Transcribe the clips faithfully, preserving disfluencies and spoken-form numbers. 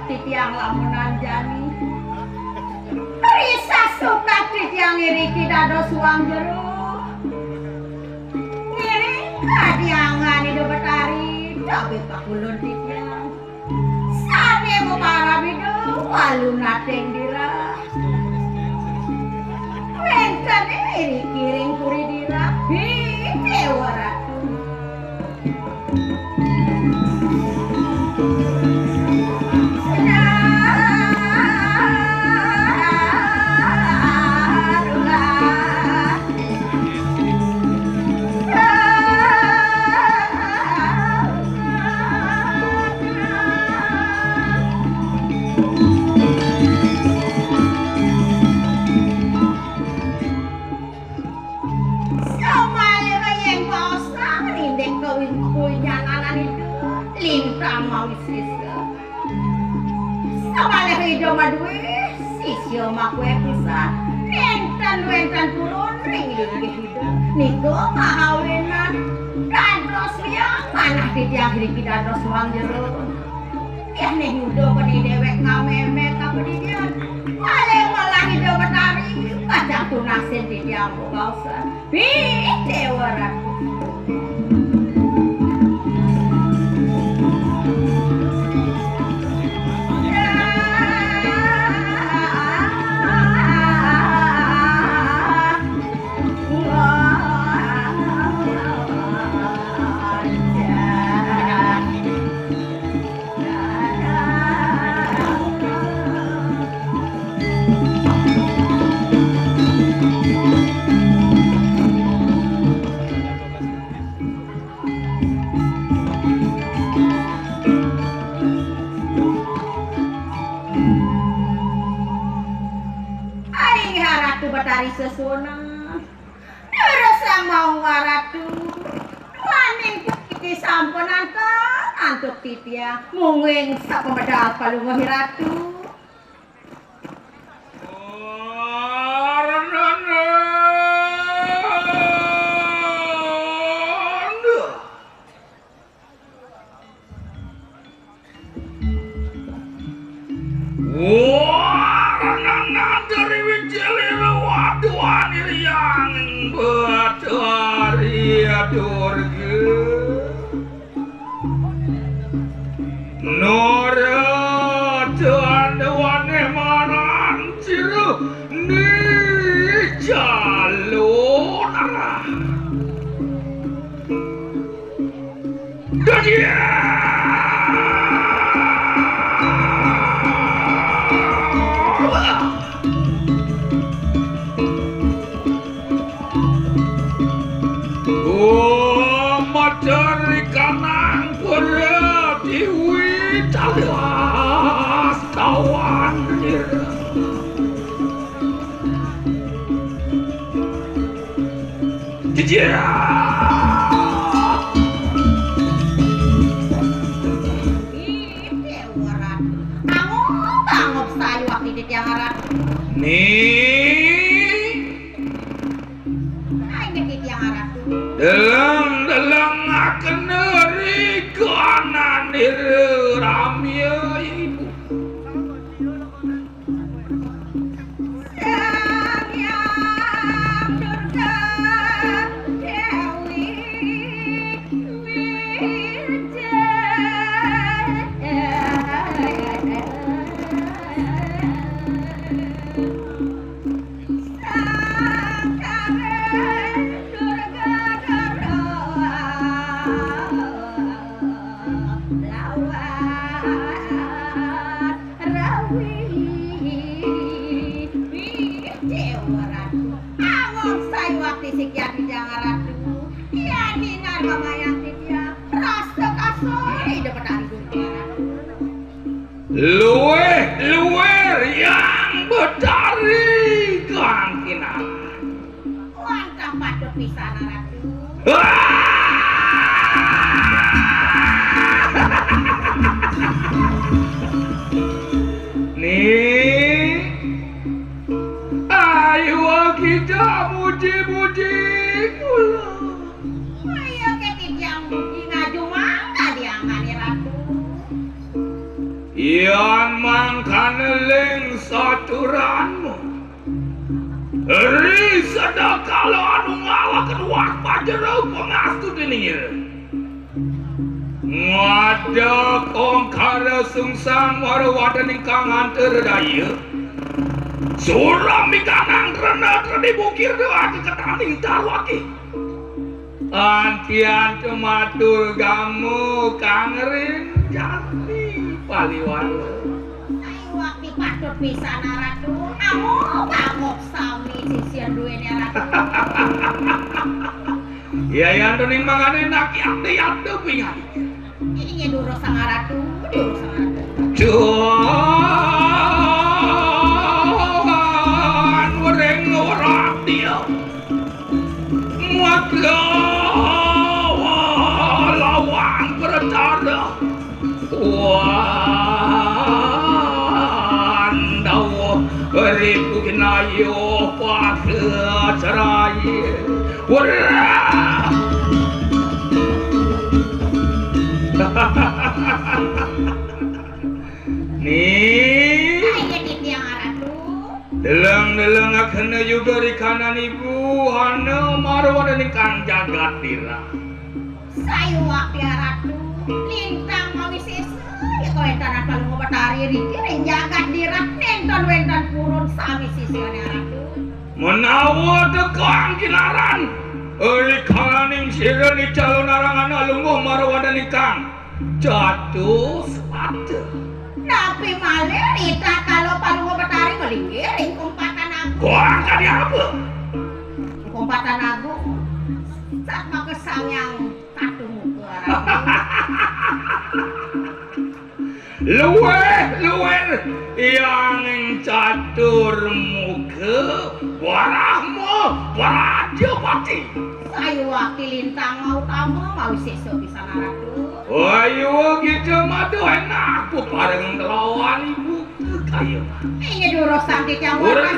Titiang lamunan jani. Risasukan titiang iriki dados suang jero. Ngiring kadiangan Ida Betari, tabih pakulun titiang. Sané maparab Ida, walunating dirah. Wénten iriki ring puri dirah, Déwa Ratu. Samaliha yén baosang rindik kawin-, kawinjananan Ida, lintang mawisisa. Samaliha Ida madué sisya makué pisan, nénten wénten purun ring linggih Ida. Nika mahawinan dados liang manah titiang iriki dados suang jero. Yén né Yuda bani déwék ngamémé ka padidian, paling melah Ida Betari pacang tunasin titiang pabaosan. Bih, Déwa Ratu. Ai, Ratu Betari Sesona. Durusang maung Ratu. Duaning puniki sampun antuk, antuk titiang. Mungguing sapamedal palungguh Ratu. Wah, nang dari wijelira waduh aniryang Betari Durga. Nara tandawane marang cira ni calonara. Dadi. Materi kanang pura diwi talas kawan. Jejer. Ih, Déwa Ratu. Angup-angup sayuak titiang Ratu. Nih. Ai, niki tiang Ratu. Deleng-deleng akena ri kananira ramya ibu. Sang Hyang Durga Déwi Wijen. Sangkara Durga Dara lawan Rawi. Wih, Déwa Ratu. Angon sayuak titiang Ratu. Yan hinar mamayang titiang. Rasa kasoi dapet anggur Ratu. Luwih-luwih Hyang Betari kang kinarah. Wantah patut pisan, Ratu. Wah! Nih, ayo kita muji-muji kula. Ayo ke titiang muji ngajumang kadiangan, Ratu. Yan mangkana ling saturanmu. Ri sedekala anu ngalahken wah pajero pangastuten ing ira. Ngadeg ongkara sungsang mara wadaning kang antara daya. Sura mikanang trena treni bukir doa keketaning tarwake. Antian tumatur gamu kang ring jati paliwara. Sayuwakti patut pisan, Ratu. Amo pangok sami sisian duene, Ratu. Ya, yan tuning mangane nak yate-yate pingan. Inggih durus Sang Ratu, durus Sang Ratu. Tuan wering weradia. Maka lawang percara. Wan dawuh ripu ginayo pada cerai. Wera. Nih. Ayo titiang Ratu. Deleng-deleng akena juga rikanan ibu ana marwana ning kang jagat dira. Sayuwakti Ratu, lintang mawisesa, ya kawentanan Palungguh Betari riki ring jagat dira, nenten wenten purun sami sisiane Ratu. Menawa teka angkinaran, rikalaning sira nicalonarang ana lungguh marwana ning kang Jatuh sepata. Napi malih ritatkala Palungguh Betari malinggih ring kumpatan agung? Kuang kadi apa? Kumpatan agung. Satmaka Sang Hyang Catur Muka, Ratu. Luwih, luwih Hyang Catur Muka, Brahma Prajapati. Sayuwakti lintang mautama, mawisesa pisan Ratu. Ayo kita maduh enak, ku pareng kelawan ibu kaya. Inggih durus sang titiang. Ora.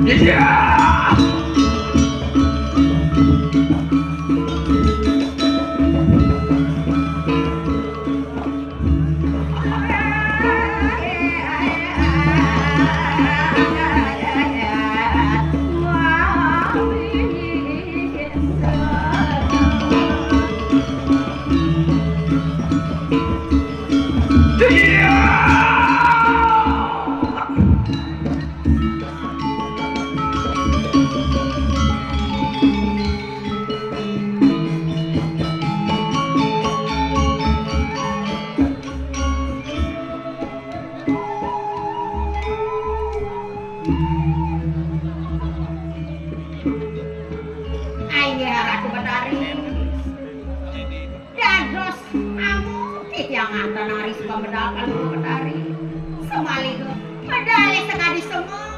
Iya. Inggih Ratu Betari. Dados amu titiang anten ari sumedal Palungguh Betari. Samaliha medale sakadi semeng.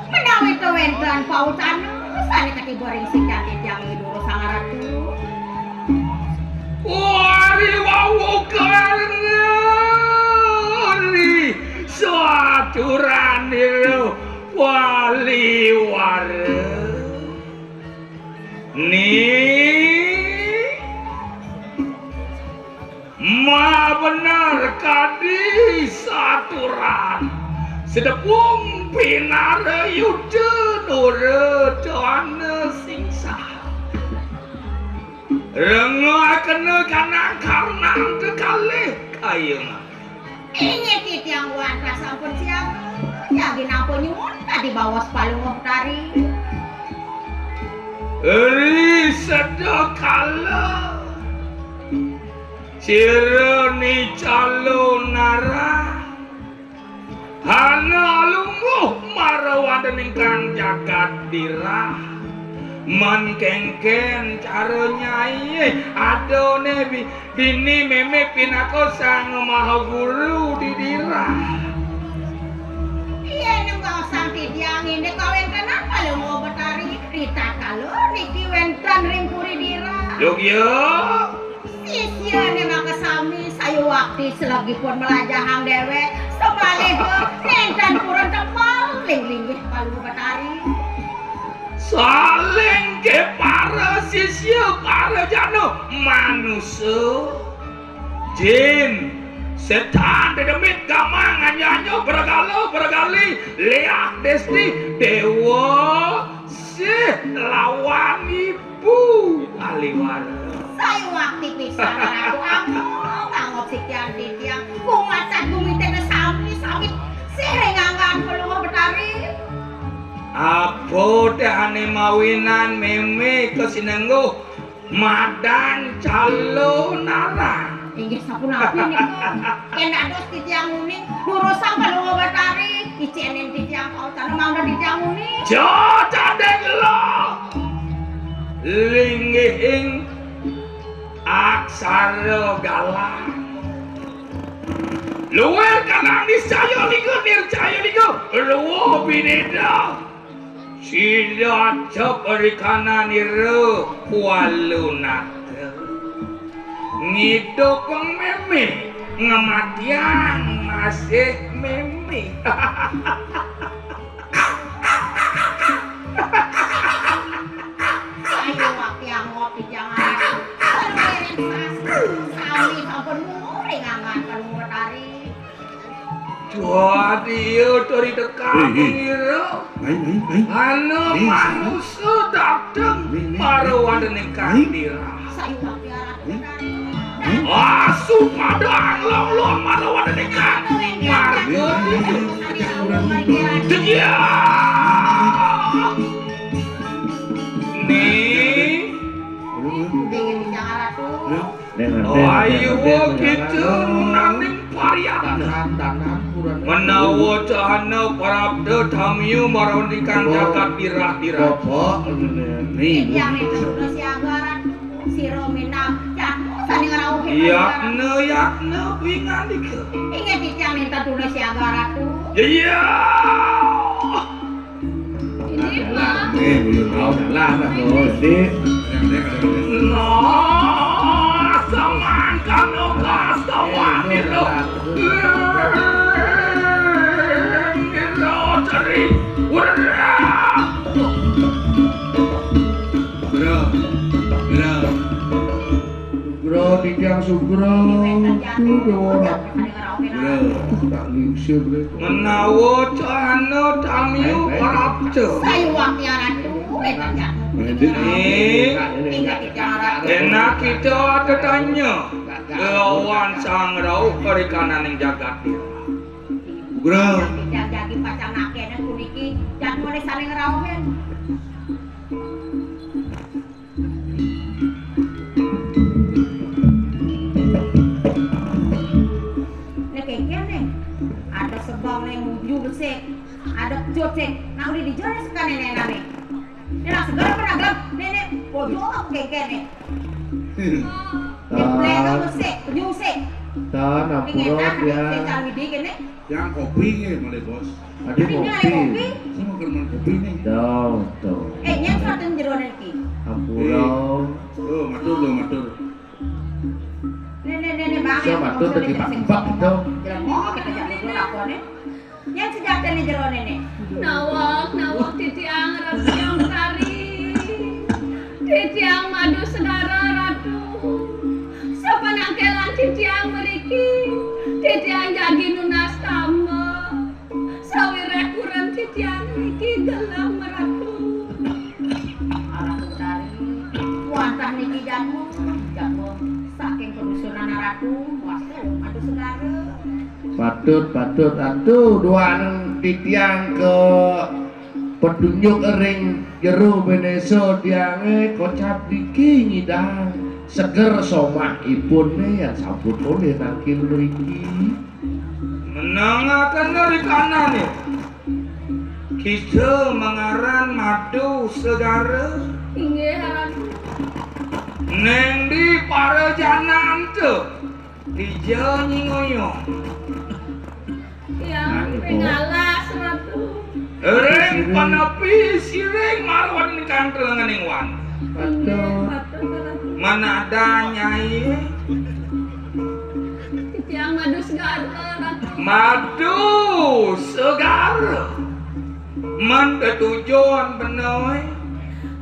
Menawi to wenten paucana sane katiba ring sikian titiang Ida Sang Ratu. Wari wau karengeri saturanira waliwara. Ni mabener kadi saturan. Sedepung pinara yuda nura dana singsa. Rengakena kanang karnang kekalih kayungan. Inggih titiang wantah sampun siaga. Jagi nampa nyuwun kadi baos Palungguh Betari. Ri sedekala. Cira nicalo narah. Hana alungguh marawadening kang jagat dirah. Man kengken cara nyai adone bi-, bini meme pinaka sang maha guru di dirah. Yen baosang titiang indik kawentenan Palungguh Betari, ritatkala niki wenten ring puri dirah. Yogya. Sisiane makasami sayuwakti selegipun melajahang dewek, samaliha nenten purun tepel ring linggih Palungguh Betari. Saling ke para sisya, para jana, manusa, jin, setan, dedemit, gamang, anyanya, bergala, bergali, liak, desti, dewa, sih, lawan ibu, aliwara. Saya wakti pisan aku angop, angop sikian titiang. Kumacan bumi tene sami, sami. Sering anggan pelungguh betari. Apa teh ane mawinan meme ka sinengguh madan calonarang. Inggih sapunapi nika. Yen dados titiang uning, durusang Palungguh Betari, icenen titiang paucana mangda titiang uning. Ja, candék lo. Linggihing aksara galah. Luwir kanang niscaya liga, nircaya liga, luwuh bineda. Sida acep ri kananira kualunata. Ngidupang mémé, ngamatiang masih mémé. Ayo, wapi anggot di jangan. Sami sampun muring angan Palungguh Betari. Dua dia dari dekat. Hei, hei. Ngira. Mai, mai, mai. Anu. Ni, manusia datang. Ni, ni, mara ni. Wadaning kandira. Saya biar aku. Ni. Ni. Asu padang long-long mara wadaning kandira. Ni, ni, ni. Marga. Ni. Ni. Ni. Ni. Ni. Ni. Ni. Ayo kita nunaning pariyatna. Menawa cahana prapta tamiu mara wadaning jagat dirah-dirah. Bapak, ini. Titiang ento tuna siaga Ratu, sira minab jatuh sané ngrauhin. Yatna, yatna, pingandika. Inggih titiang ento tuna siaga Ratu. Ya, ya. Ini, Pak. Eh, belum tahu, salah, Pak, Bos. Ini. Nah, samangkana pastawanira. Nira ceri. Urah. Bro. Bro. Sugra, titiang sugra. Tu dewa ratu. Bro. Tak lingsir, bro. Menawa cahana tamiu prapta. Sayuwakti Ratu, wénten jatuh. Ini. Inggih titiang Ratu. Enak kita tetanya. Lawan sang rauh perikananing jagat. Sugra. Titiang jagi pacang nakéna puniki, jatuh sané ngrauhin. Né kékéné, ada sebang né nuju besik, ada cut sik, nah udah dijana sekané nénané. Né nah segala pernah gelap, né né pojok kékéné. Né plé besik, penyu sik. Tan, ampura, ya. Sing cang widi kéné. Yang kopi nggih, malih, Bos. Adi kopi. Kopi? Saya mau ke rumah kopi nih. Tuh, tuh. Eh, nyén sareng jero niki. Ampura. Eh, tuh, matur, tuh, matur. Né, né, né, né, Bang. Saya matur tadi Pak Bak itu. Jelema kita jangan dulu lakonnya. Nyén sejatiné jero néné. Nawak, nawak titiang Ratu Hyang Sari. Titiang madu segara Ratu. Sapanangkelan titiang mriki, titiang jagi nunas tamba. Sawiréh kuren titiang niki gelem, Ratu. Ratu Betari, wantah niki jadma, jadma saking padusunan Ratu, wastu madu segara. Patut, patut, Ratu, duaning titiang ka petunjuk ring jero bénésa tiangé kocap niki nyidang seger somah ipuné yén sampun polih nangkil mriki. Menangaken rikanané, kita mangaran Madu Segara. Inggih, Ratu. Néng di para jana ento, dija nyingoyong. Yang ring alas, Ratu. Ring panepi siring marwan ning kantrelenganing wan. Inggih, patut, Ratu. Manada nyai. Titiang Madu Segara, Ratu. Madu Segara. Men tetujon benoi.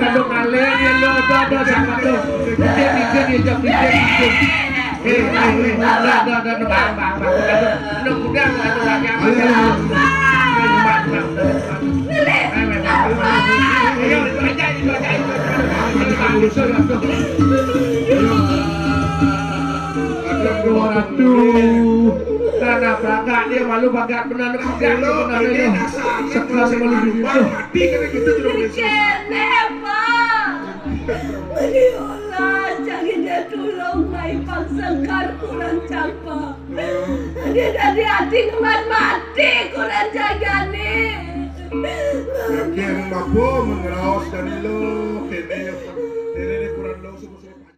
Kadung ngalih dia lo, ada, ada, siapa tu? Dia, dia, dia, dia, dia, dia, dia. Eh, eh, eh, dah, dah, dah, dah, bang, bang, bang. Aduh, aduh, aduh, aduh, aduh, aduh. Ayo, ayo, ayo. Ayo, itu aja, itu aja, itu aja. Aduh, aduh, aduh. Aduh, aduh. Nah, nah, bagak dia malu bagak benar, bagak dia benar, dia. Sekelas malu begitu. Mati kena gitu terus. Kene, Pak. Meni olah, cari dia tulung, mai pangsa kar kurang capa. Dia dari hati ngeman mati kurang jagane. Kaki yang bapa mengraos dari lo.